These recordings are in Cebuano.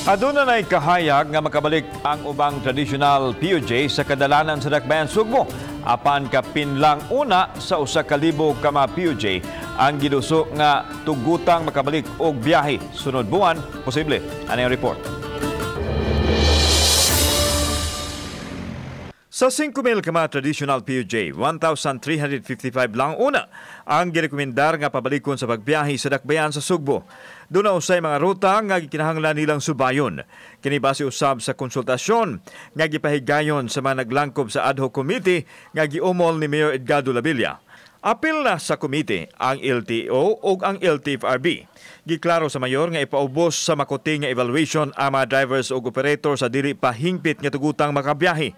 Aduna na'y kahayag nga makabalik ang ubang traditional PUJ sa kadalanan sa Dakbayan Sugbo. Apan kapin lang una sa 1,000 ka mga PUJ ang giduso nga tugutang makabalik og biyahe sunod buwan, posible. Ano yung report? Sa 5,000 ka mga traditional PUJ, 1,355 lang una ang girekomendar nga pabalikon sa pagbiyahe sa Dakbayan sa Sugbo. Doon na usay mga ruta nga gikinahanglan nilang subayon. Kini base usab sa konsultasyon nga gipahigayon sa mga naglangkob sa ad hoc committee nga giumol ni Mayor Edgardo Labilla. Apil na sa komite ang LTO ug ang LTFRB. Giklaro sa mayor nga ipaubos sa makuti nga evaluation ang mga drivers ug operator sa dili pa hingpit nga tugutang makabiyahe.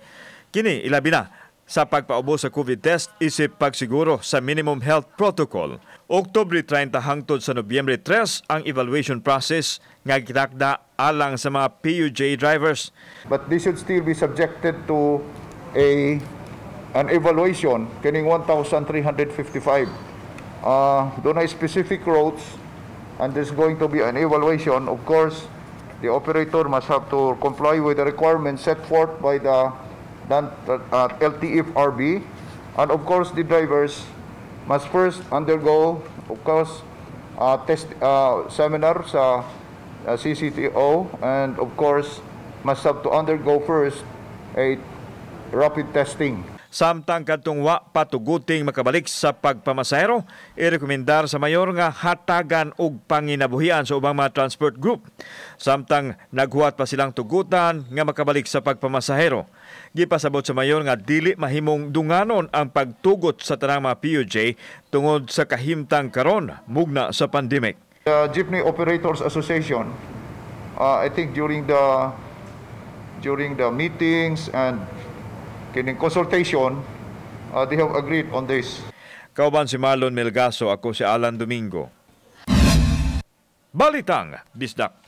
Kini ilabi na sa pagpaubos sa COVID test isip pagsiguro sa minimum health protocol. Oktubre 30 hangtod sa Nobyembre 3 ang evaluation process nga gitakda alang sa mga PUJ drivers. But they should still be subjected to an evaluation kining 1,355. Doon ay specific routes and there's going to be an evaluation. Of course, the operator must have to comply with the requirements set forth by the LTFRB, and of course the drivers must first undergo, of course, test seminar sa CCTO, and of course must have to undergo first a rapid testing. Samtang kadtong wa patuguting makabalik sa pagpamasahero, irekomendar sa mayor nga hatagan og panginabuhian sa ubang mga transport group. Samtang naghuwat pa silang tugutan nga makabalik sa pagpamasahero. Gipasabot sa mayor nga dili mahimong dunganon ang pagtugot sa tanang mga PUJ tungod sa kahimtang karon mugna sa pandemic. The Jeepney Operators Association, I think during the meetings and kining consultation, they have agreed on this. Kauban si Marlon Melgaso, ako si Alan Domingo. Balitang Bisdak.